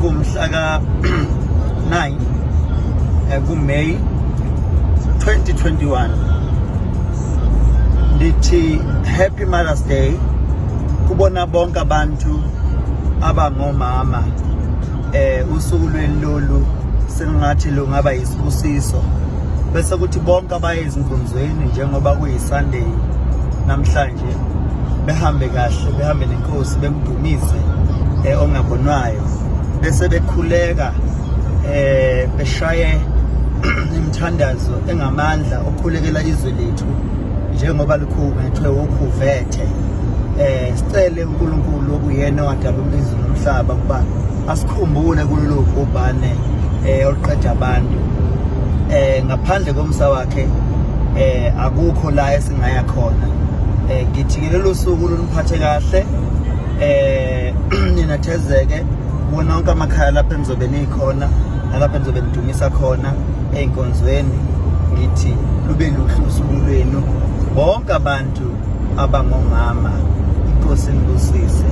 Kumhla ka 9 kuMay 2021, ndithi Happy Mother's Day kubona bonke abantu abangomama. Usuku lweni lolu sengathi lungaba yisibusiso, bese kuthi bonke abaye ezinkonzweni njengoba kuyi-Sunday namhlanje behambe kahle, behambe nenkosi, bemdumise ongabonwayo, bese bekhuleka, beshaye imithandazo engamandla okhulekela izwe lethu njengoba likhungethwe ukhuvethe. Sicele uNkulunkulu okuyena owadala umlizwe nomhlaba ukuba asikhumbule kulolu bhubhane oluqeda abantu. Ngaphandle komsa wakhe akukho la esingaya khona. Ngithi ke lolu suku luniphathe kahle, ninathezeke kuwona wonke amakhaya lapho enizobe nikhona nalapho enizobe nidumisa khona ey'nkonzweni. Ngithi lube luhle usuku lwenu, bonke abantu abangomama. Inkosi nibusise.